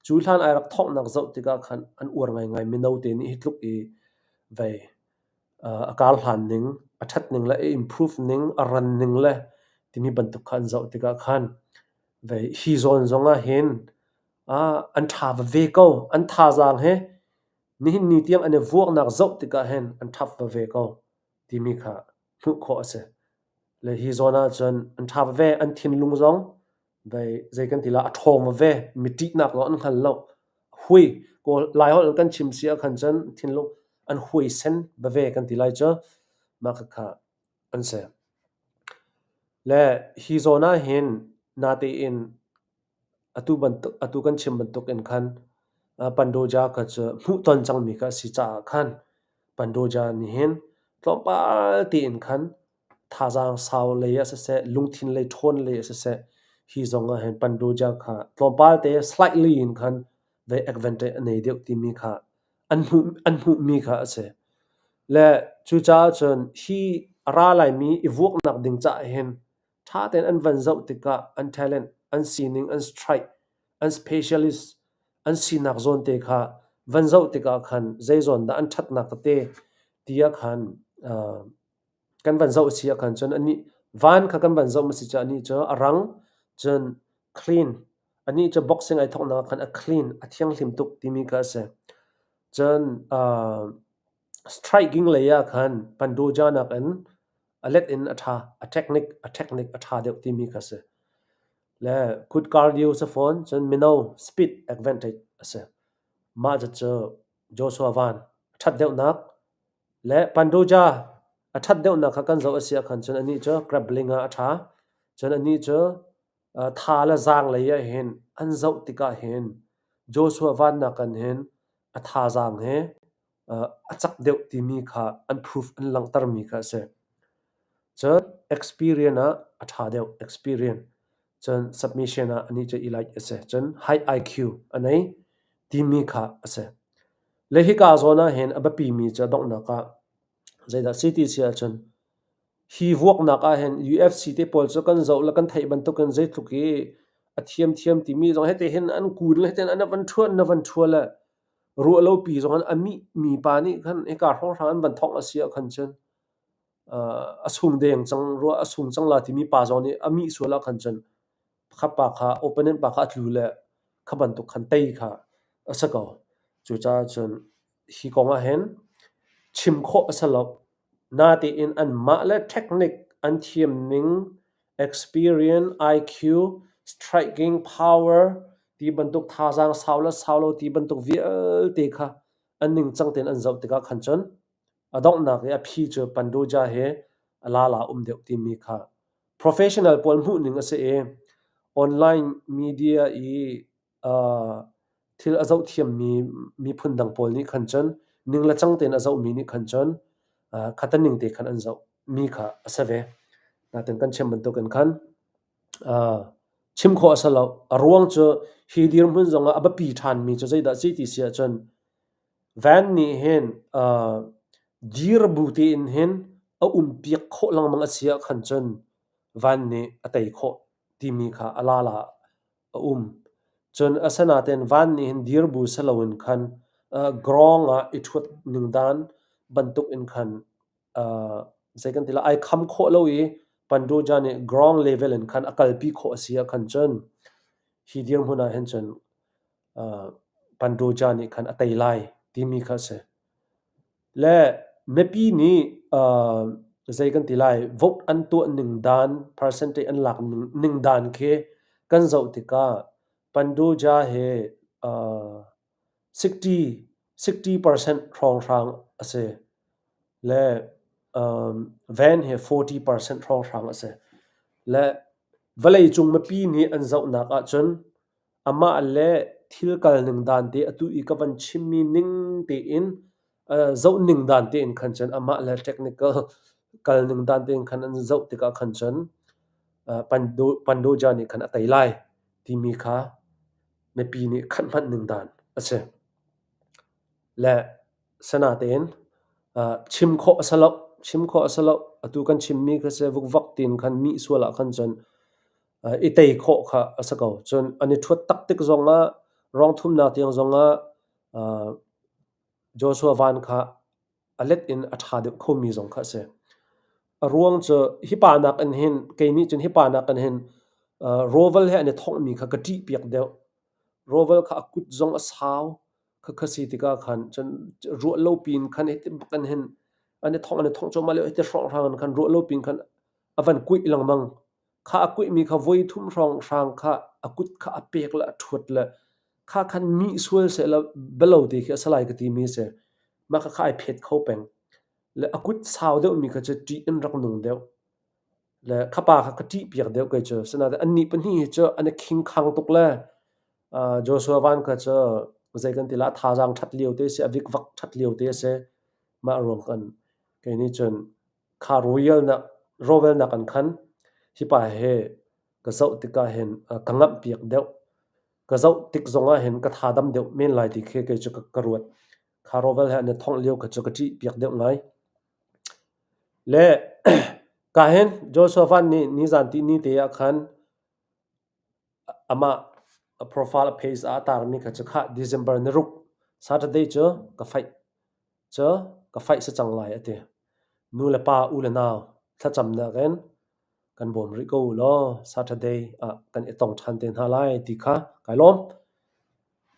Cu hlan ai rak thonghnak zoh tikah khan an uar ngaingai. Mino te nih hi tluk i vei a kar hlan ning, a ṭhat ning le a improve ning, a ran ning le timi bantuk kha an zoh tikah khan vei hi zawn zong ah hin an ṭha veve ko. An thazaang he nihin ni tiang an i vuaknak zoh tikah hin an ṭhap veve ko timi kha hmuh khawh a si. Le hi zawn ahcun an ṭha veve, an thinlung zong vei zei kan ti la a ṭhawng veve, mi ṭihnak zong an hngal lo. Hui, Kawl Laiholh in kan chim si ahkhan cun thinlung an huaisen veve kan ti lai cu. Mah khakha an si. Le hi zawn ah hin natein atu bantuk atu kan chim bantuk in khan Pandoja kha cu hmuhton cangmi kha a si caah khan Pandoja nih hin tlawmpal tein khan thazaang sau lei ah siseh, lungthin lei ṭhawn lei ah siseh, hi zong ah hin Pandoja kha tlawmpal te slightly in khan vei advantage a nei deuh timi kha an hmuhmi kha a si. Le cucaah cun hi a ra laimi i vuaknak ding caah hin ṭha tein an van zoh tikah an talent, an sining, an strike, an specialist, an sinak zawn te kha van zoh tikah khan zei zawn dah an ṭhatnak tete ti ah khan kan van zoh si ahkhan cun anih van kha kan van zoh ma si cu anih cu a rang cun clean anih cu boxing ai thawknak ah khan a clean a thianghlim tuk timi kha a si. Cun striking lei ah khan Pandoja nakin a let in a ṭha, a technique a technique a ṭha deuh timi kha a si. Le good cardio si fawn, cun mino speed advantage a si. Mah cucu Joshua Van a ṭhat deuhnak le Pandoja a ṭhat deuhnak kha kan zoh a si ahkhan cun anih cu grappling ah a ṭha. Cun anih cu tha le zaang lei ah hin an zoh tikah hin Joshua Van nakin hin a thazaang he a cak deuh timi kha an proof an langhtermi kha a si. Cun experience ah a ṭha deuh experience. Cun submission ah anih cu elite a si. Cun high IQ a nei timi kha a si. Le hika zawn ah hin a biapimi cu a donghnak ah zeidah si ti si ahcun hi vuaknak ah hin UFC te pawl cu kan zoh le kan theih bantukin zeitluk i a thiamthiam timi zong hete hin an kun le hete hin an van ṭhuan na van ṭhua le ruahlopi zong in a mihmi pa nih khan hika hrawnghrang an van thongh a si ahkhan cun a sung deng cang rua a sung cang la timi pa zong nih a mih sual ahkhan cun pakhat pa kha opponent pa kha a tlu le kha bantuk khan tei kha a si ko. Cucaah cun hi kong ah hin chim khawh a si lo. Natein anmah le technique an thiam ning, experience, IQ, striking power ti bantuk thazaang sau le sau lo ti bantuk vialte kha an ningcang tein an zoh tikah khan cun a donghnak i a phi cu Pandoja he a lala um deuh timi kha professional pawl hmuh ning a si i online media i thil a zohthiammi miphun dang pawl nih khan cun ning le cang tein a zohmi nih khan cun khata ning te khan an zohmi kha a si ve. Natin kan chim bantukin khan chim khawh a si lo. A ruang cu hi dirhmun zongah a biapi ṭhanmi cu zeidah a si ti si ahcun Van nih hin dir bu tein hin a umpiak khawh lengmang a si ahkhan cun van nih a tei khawh timi kha a lala a um. Cun asinain van nih hin dir bu si loin khan ground ah i ṭhut ning dan bantuk in khan zei kan ti lai ai kham khawh lo i Pandoja nih ground level in khan a kalpi khawh a si ahkhan cun hi dirhmun ah hin cun Pandoja nih khan a tei lai timi kha a si. Le mipi nih zei kan ti lai vote an tuah ning dan percentage an lak ning dan khi kan zoh tikah Pandoja he 60% hrawnghrang a si. Le Van he 40% hrawnghrang a si. Le vawleicung mipi nih an zohnak ahcun Amah le thil kalning dan te atu i ka van chimmi ning tein zohning dan tein khan cun amah le technical kalning dan tein khan an zoh tikah khan cun Pandoja nih khan a tei lai timi kha mipi nih khan hmanh ning dan a si. Le sanatein chim khawh a si lo, chim khawh a si lo. Atu kan chimmi kha si vukvak tiin khan mih sual ah khan cun i tei khawh kha a si ko. Cun an i ṭhuat tak tik zongah Round thumnak tiang zongah Joshua Van kha a let in a ṭha deuh khomi zong kha a si. A ruang cu hi pa nakin hin kei nih cun hi pa nakin hin Roval he an i thonghmi kha ka ṭihpiak deuh. Roval kha a kut zong a sau. Khakha si tikah khan cun ruah lo piin khan hiti bak in hin an i thongh an i thongh cuahmah lio hiti hrawnghrang in khan ruah lo piin khan a van kuih lengmang. Kha a kuihmi kha voi thum hrawnghrang kha a kut kha a pek le a ṭhuat le kha khan mih sual sehlaw bialo te khi a si lai ka timi a si. Mah khakha ai phet kho peng. Le a kut sau deuhmi kha cu ṭih in rak nung deuh. Le kha pa kha ka ṭihpiak deuh kei cu. Sinain annih pahnih hi cu an i khingkhang tuk le Joshua Van kha cu zei kan ti lah thazaang ṭhat lio te a si, a vikvak ṭhat lio te a si. Mah ruang kan kei nih cun kha rovel nak an khan hi pa he ka zoh tikah hin ka ngamhpiak deuh. Ka zoh tik zongah hin ka tha dam deuh men lai ti khi kei cu ka ruat. Kha rovel he an i thongh lio kha cu ka ṭihpiak deuh ngai. Le ka hin Joshua Van nih nizan tihni te ah khan amah a profile a page ah a tarmi kha cu khah December ni ruk Saturday cu ka faih cu ka faih si cang lai a ti. Nu le pa u le nau thlacamnak in kan bawm rih ko u law Saturday ah kan i tong ṭhan te hna lai ti kha kai lawm.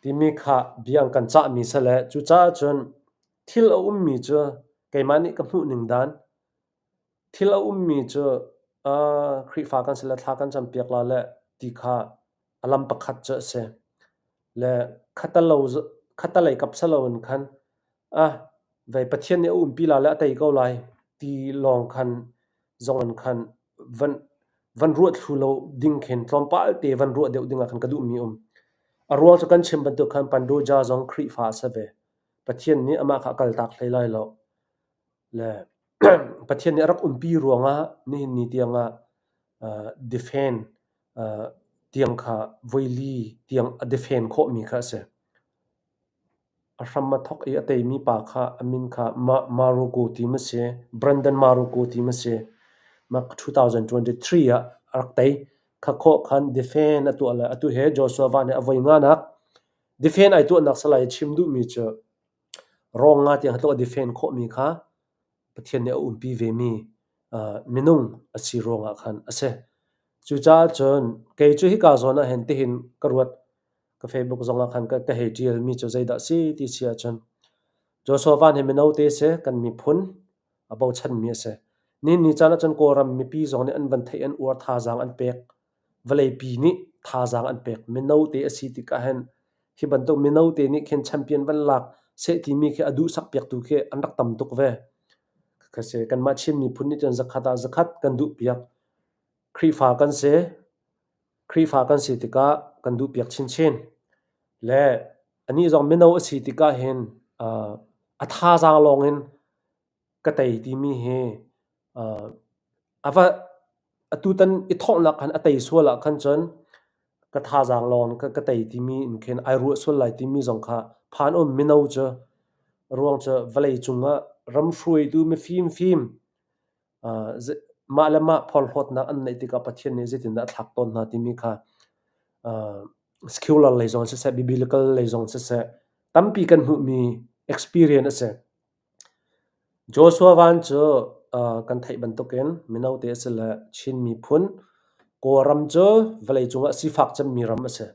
Timi kha bia an kan cahmi si le cucaah cun thil a ummi cu keimah nih ka hmuh ning dan Thil a ummi cu Khrihfa kan si le thla kan campiak la le ti kha a lam pakhat cu a si. Le khatalei kap si loin khan ah vei Pathian nih a umpi la le a tei ko lai ti lawng khan zong in khan van ruah thlu lo ding khin tlawmpal te van ruah deuh ding ah khan ka duhmi um. A ruang cu kan chim bantuk khan Pandoja zong Khrihfa a si ve. Pathian nih amah kha a kaltak hlei lai lo. Le Pathian nih a rak umpi ruangah nihin ni tiangah defend tiang kha voili tiang a defend khawhmi kha a si. A hram a thawk i a teimi pa kha a min kha Maruko tim a si. Brandon Maruko tim a si. Mah 2023 ah a rak tei. Kha khawh khan defend a tuah le atu he Joshua Van he a voi nganak defend ai tuahnak salai chim duhmi cu Rawng nga tiang a defend khawhmi kha Pathian nih a umpi vemi minung a si ruangah khan a si. Cucaah cun kei cu hika zawn ah hin tihin ka ruat. Ka Facebook zongah khan ka hei ṭialmi cu zeidah a si ti si ahcun Joshua Van hi mino te si, kan miphun a bochanmi a si. Nihin ni caan ahcun Kawlram mipi zong nih an van theih an uar thazaang an pek. Vawleipi nih thazaang an pek. Mino te a si tikah hin hi bantuk mino te nih khin champion van lak seh timi khi a duhsak piaktu khi an rak tam tuk ve. Kha si kanmah Chin miphun nih cun zakhat ah zakhat kan duh piak. Khrihfa kan si. Khrihfa kan si tikah kan duh piak chinchin. Le anih zong mino a si tikah hin a thazaang lawng in ka tei timi hi a va atutan i thonghnak khan a tei sual ah khan cun ka thazaang lawng ka tei timi in khin ai ruah sual lai timi zong kha phan um mino cu ruang cu vawlei cungah ram hruaitu mifim fim mah le mah phorhlawtnak an neih tikah Pathian nih zeitindah a thlak tawn hna timi kha secular lei zong siseh biblical lei zong siseh tampi kan hmuhmi experience a si. Joshua Van cu kan theih bantukin mino te a si le Chin miphun Kawlram cu vawleicung ah sifak cemmi ram a si.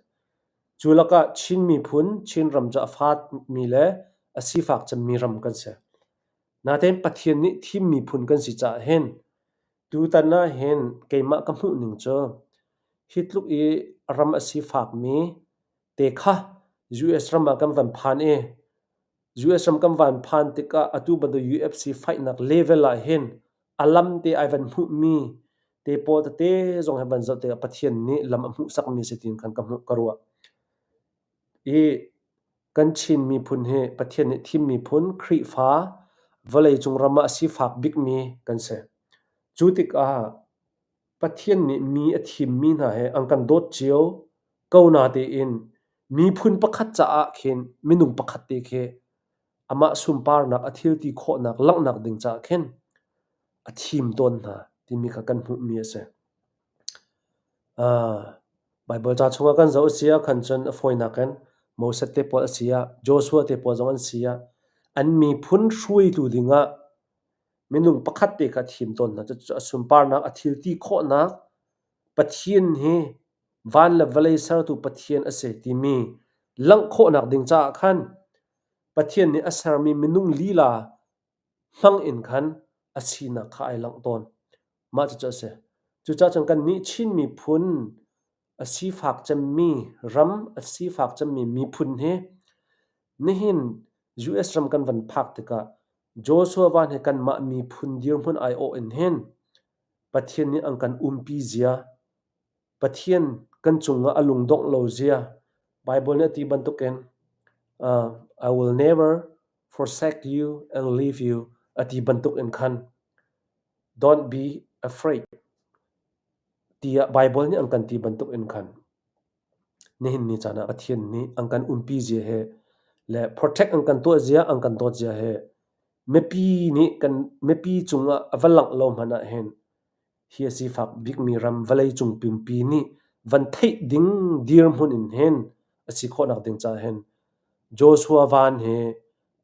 Cu lakah Chin miphun Chinram cu a fatmi le a sifak cemmi ram kan si. Natein Pathian nih thim miphun kan si caah hin tutan ah hin keimah ka hmuhning cu hi tluk i ram a sifakmi te kha US ram ah kan van phan i US ram kan van phan tikah atu bantuk UFC fight-nak level ah hin a lam te ai van hmuhmi te pawl tete zong hi van zoh tikah Pathian nih lam a hmuhsakmi si tiin khan ka hmuh ka ruah. I kan Chin miphun hi Pathian nih thim miphun Khrihfa vawleicung ram ah a sifak bikmi kan si. Cu tikah Pathian nih mi a thimmi hna he an kan dawt cio ko natein miphun pakhat caah khin minung pakhat te khi amah sunparnak a thil ti khawhnak langhnak ding caah khin a thim tawn hna timi kha kan hmuhmi a si. Baibal ca chungah kan zoh a si ahkhan cun a fawinak in. Moses te pawl a si ah, Joshua te pawl zong an si ah, an miphun hruaitu dingah minung pakhat te kha a thim tawn hna. Cucu a sunparnak, a thil ti khawhnak, Pathian hi van le vawlei sertu Pathian a si timi langh khawhnak ding caah khan Pathian nih a sermi minung lila hmang in khan a sinak kha ai langh tawn. Mah cucu a si. Cucaah cun kannih Chin miphun a sifak cemmi ram, a sifak cemmi miphun hi nihin US ram kan van phak tikah Joshua Van hi kanmah miphun dirhmun aiawh in hin Pathian nih an kan umpi zia, Pathian kan cungah a lungdongh lo zia, Baibal nih a ti bantukin I will never forsake you and leave you a ti bantukin khan don't be afraid tiah Baibal nih an kan ti bantukin khan nihin ni caan ah Pathian nih an kan umpi zia he le protect an kan tuah zia, an kan dawt zia he mipi nih kan mipi cungah a va langh lo hmanh ah hin hi a sifak bikmi ram vawleicung pumpi nih van theih ding dirhmun in hin a si khawhnak ding caah hin Joshua Van hi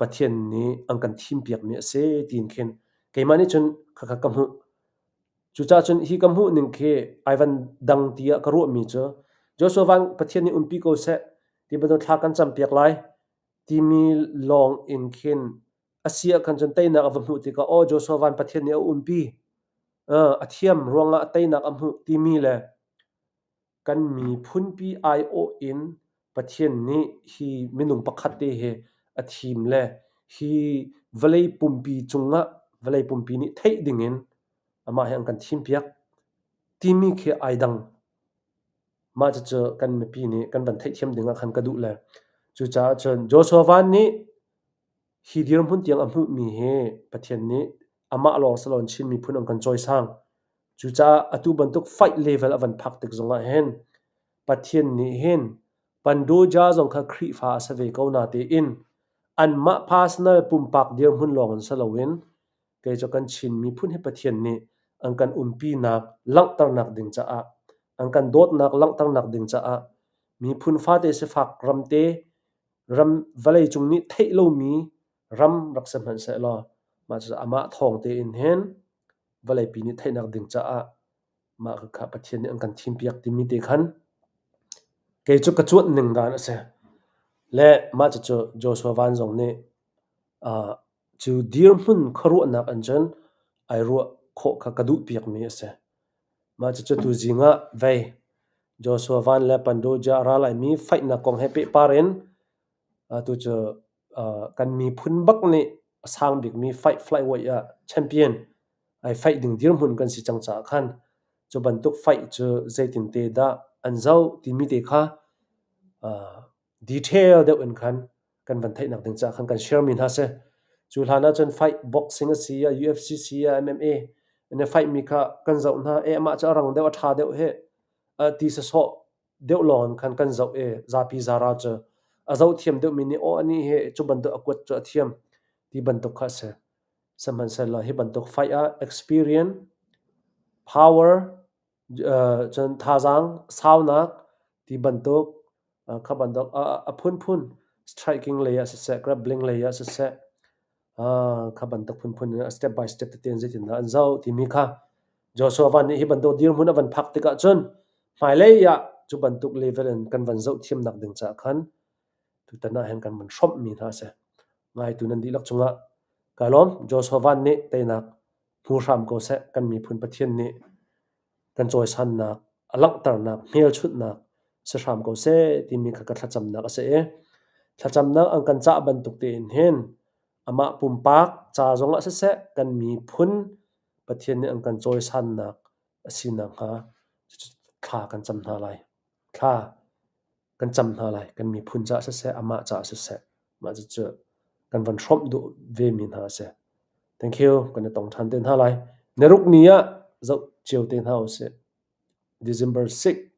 Pathian nih an kan thimpiakmi a si tiin khin keimah nih cun khakha ka hmuh. Cucaah cun hi ka hmuh ning khi ai van dang tiah ka ruahmi cu Joshua Van Pathian nih umpi ko seh ti bantuk thla kan campiak lai timi lawng in khin a si ah khan cun teinak a va hmuh tikah aw Joshua Van Pathian nih a umpi a thiam ruangah teinak a hmuh timi le kan miphunpi aiawh in Pathian nih hi minung pakhat te hi a thim le hi vawlei pumpi cungah vawlei pumpi nih theih dingin amah hi an kan thimpiak timi khi ai dang. Mah cucu kan mipi nih kan van theihthiam dingah khan ka duh le cucaah cun Joshua Van nih Hi dirhmun tiang a hmuhmi hi Pathian nih amah lawng si loin Chin miphun an kan cawisang. Cucaah atu bantuk fight level a van phak tik zongah hin Pathian nih hin Pandoja zong kha Khrihfa a si ve ko natein anmah personal pumpak dirhmun lawng in si loin kei cu kan Chin miphun hi Pathian nih an kan umpinak langhternak ding caah an kan dawtnak langhternak ding caah miphun fate sifak ramte ram vawleicung nih theih lomi ram rak si hmanh sehlaw mah cu amah thawng tein hin vawleipi nih theihnak ding caah mah kha Pathian nih an kan thimpiak timi te khan kei cu ka cuanh ning dan a si. Le mah cucu Joshua Van zong nih cu dirhmun khuaruahnak in cun ai ruah khawh kha ka duhpiakmi a si. Mah cucu tuzing ah vei Joshua Van le Pandoja a ra laimi faihnak kong he pehpar in atu cu kan miphun bak nih a sang bikmi fight flyweight ah champion ai faih ding dirhmun kan si cang caah khan cu bantuk fight cu zeitinte dah an zoh timi te kha detail deuh in khan kan van theihnak ding caah khan kan share mi hna si. Cu hlan ah cun fight boxing a si ah UFC si ah MMA in a fight mi kha kan zoh hna e amah cu a rang deuh a ṭha deuh he ti sasawh deuh lawng in khan kan zoh i zapi zara cu a zoh thiam deuh mi nih aw anih hi cu bantuk a kuat cu a thiam ti bantuk kha a si. Sihmanhsehlaw hi bantuk fight ah experience, power, cun thazaang saunak ti bantuk kha bantuk a phunphun striking lei ah siseh, grappling lei ah siseh, kha bantuk phunphun in step by step tete in zeitindah an zoh timi kha Joshua Van nih hi bantuk dirhmun a van phak tikah cun hmailei ah cu bantuk level in kan van zoh thiamnak ding caah khan tutan ah hin kan van hrawmhmi hna a si. Ngaitu nan dihlak cungah kaa lawm. Joshua Van nih teinak hmu hram ko seh. Kan miphun Pathian nih kan cawisannak, a langhternak, hmelchunhnak si hram ko seh timi kha ka thlacamnak a si i thlacamnak an kan cah bantuk tein hin amah pumpak ca zongah siseh kan miphun Pathian nih an kan cawisannak a si nakhnga thla kan cam hna lai. Thla kan cam hna lai. Kan miphun caah siseh, amah caah siseh, mah cucu kan van hrawmh duh vemi hna a si. Thank you. Kan i tong ṭhan te hna lai. Niruk ni ah zoh cio te hna usih. December 6.